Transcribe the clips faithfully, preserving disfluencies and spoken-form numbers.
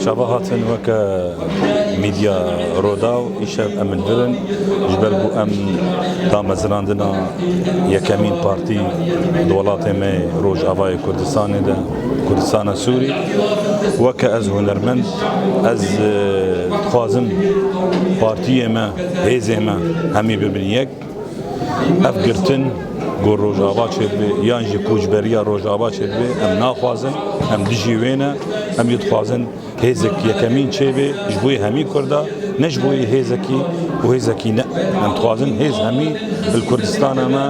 Çava hatin weke Medya Rodaw, îşev em li vir in, ji ber ku em damezrandina yekemîn partî di welatê me Rojavayê Kurdistanê de, Kurdistana Sûrî, weke ez hunermend, ez, e, dixwazim partiyê me, hêzê me hemî bibin yek. Ev girtin ku Rojava çêdibe yan jî koçberiya Rojava çêdibe, em naxwazin, em dijî wê ne, em jî dixwazin hêzek yekemîn çêbe ji bo yê hemî Kurda, ne ji bo yê hêzekî û hêzekî ne. Em dixwazin hêz hemî li Kurdistana me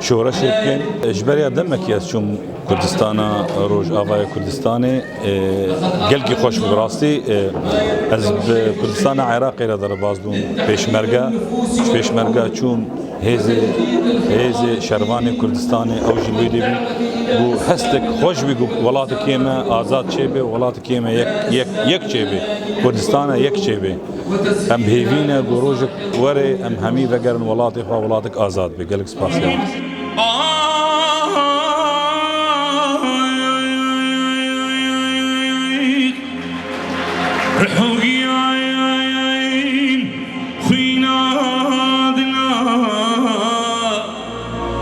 şoreşê bikin. Ji beriya demekî ez çûm Kurdistana Rojavayê Kurdistanê, e, gelkî xweş bû bi rastî. E, ez bi Kurdistana Iraqê re derbas bûm pêşmerge. Ji pêşmerge çûm hêzê, hêzê şervanê Kurdistanê, ew jî wê dê bû. Bû hestek xweş bî ku welatekê me azad çêbe, welatekê me yek, yek, yek çêbe, Kurdistana yek çêbe. Em bi hêvî ne ku rojek were em hemî vegerin welatê xwe, welatek azad be. Gelek spas. Rihogiyayên xwîna dina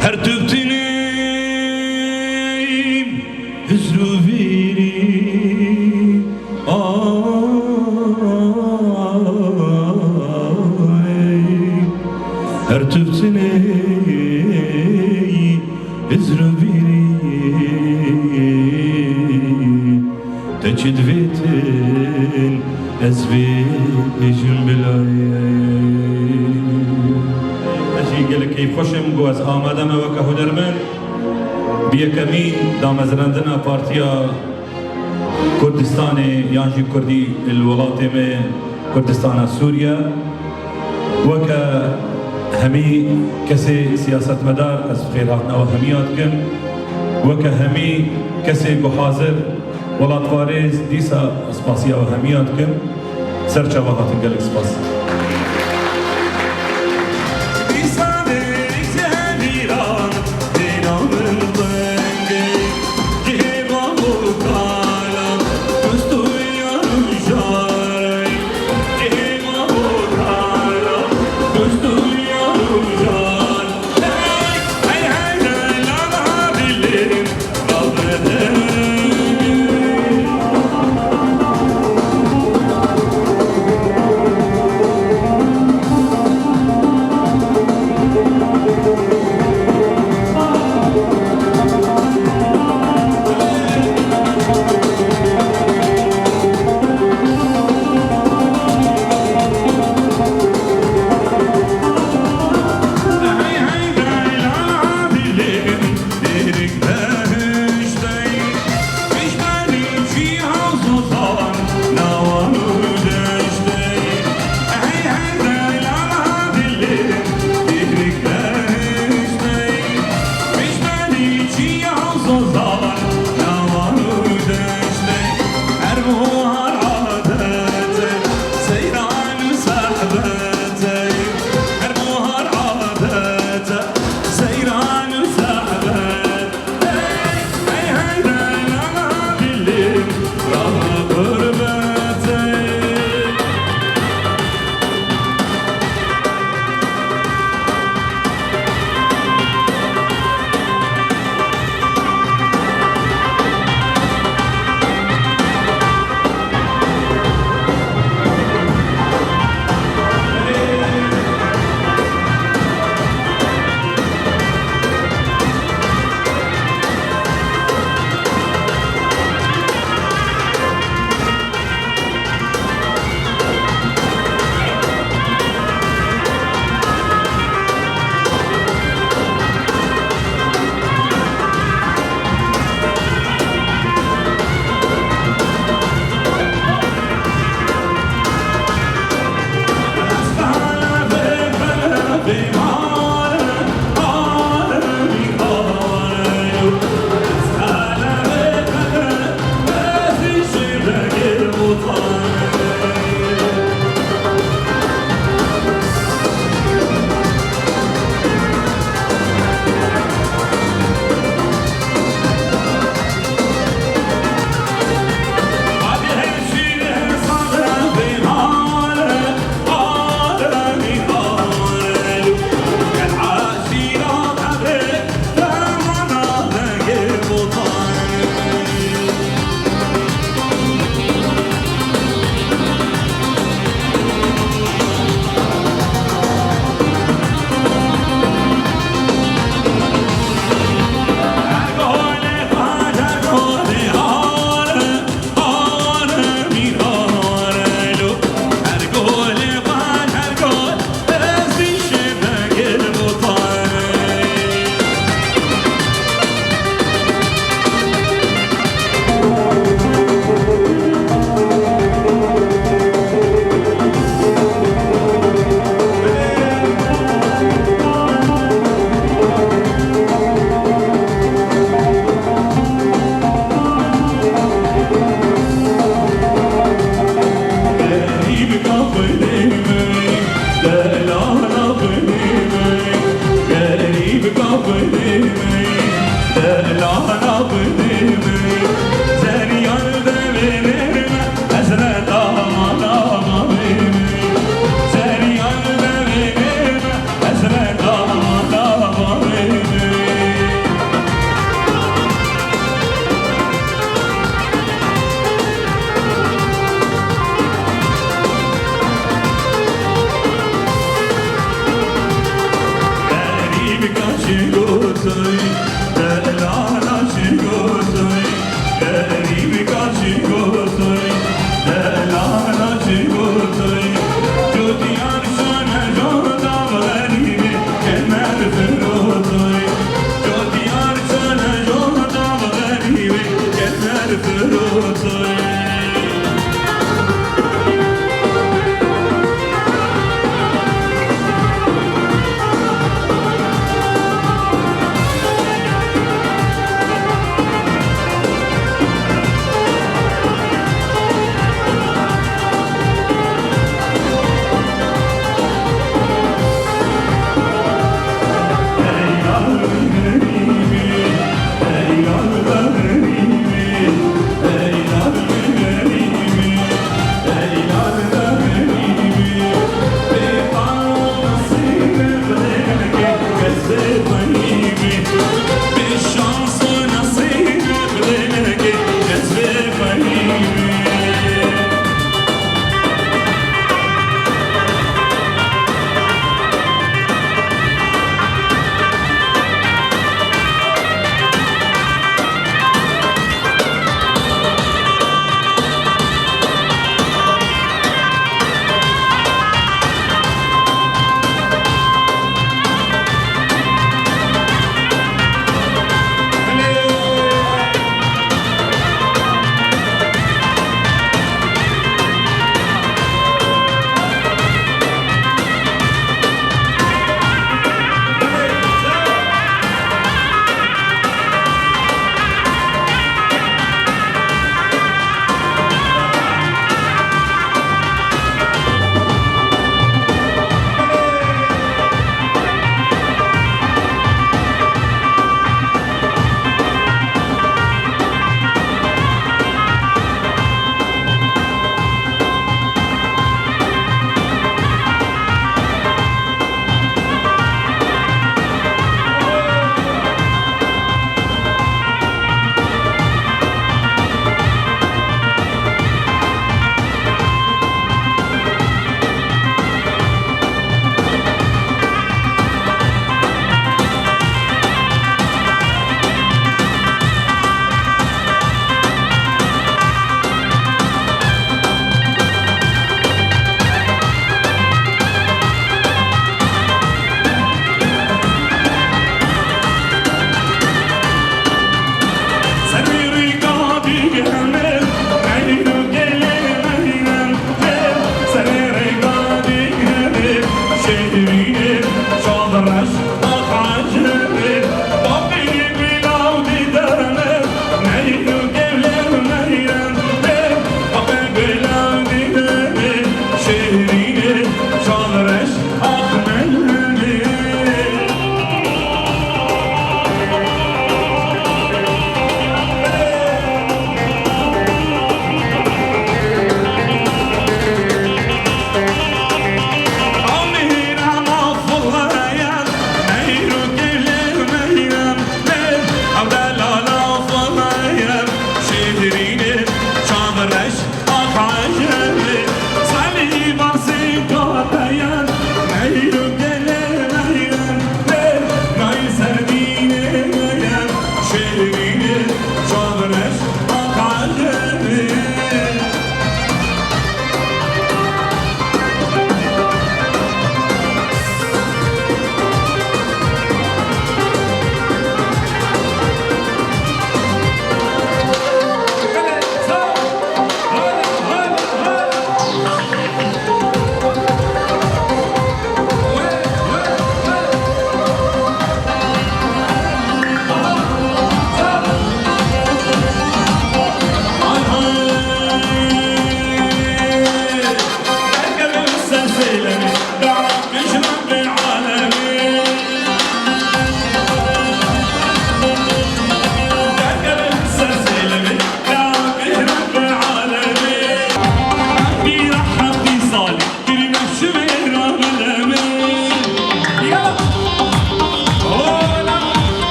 her tu bitinê hizr û vîrî. Ay, her tu bitinê hizr û vîrî, te çi divêtin ez vêjim bilayê. Ez jî gelek keyfxweş im ku ez amade me weke hunermend bi yekemîn damezrandina Partiya Kurdistanê yan jî Kurdî li welatê me Kurdistana Sûriye. Weke hemî kesê siyasetmedar ez xêrhatina we hemiya dikim. Weke hemî kesê ku hazir welatparêz dîsa ez spasiya we hemiya dikim. Ser çava hatin, gelek spas.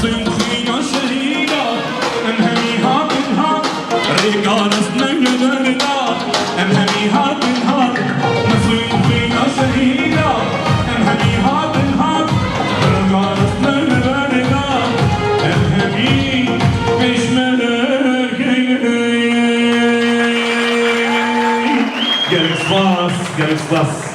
Xwîna şehîda, em hemî hatin hat, rêka rastine li ber da. Em hemî hatin hat, xwîna şehîda, em hemî hatin hat, rêka rastine li ber da. Em hemî pêşmerge. Gelek spas, gelek spas.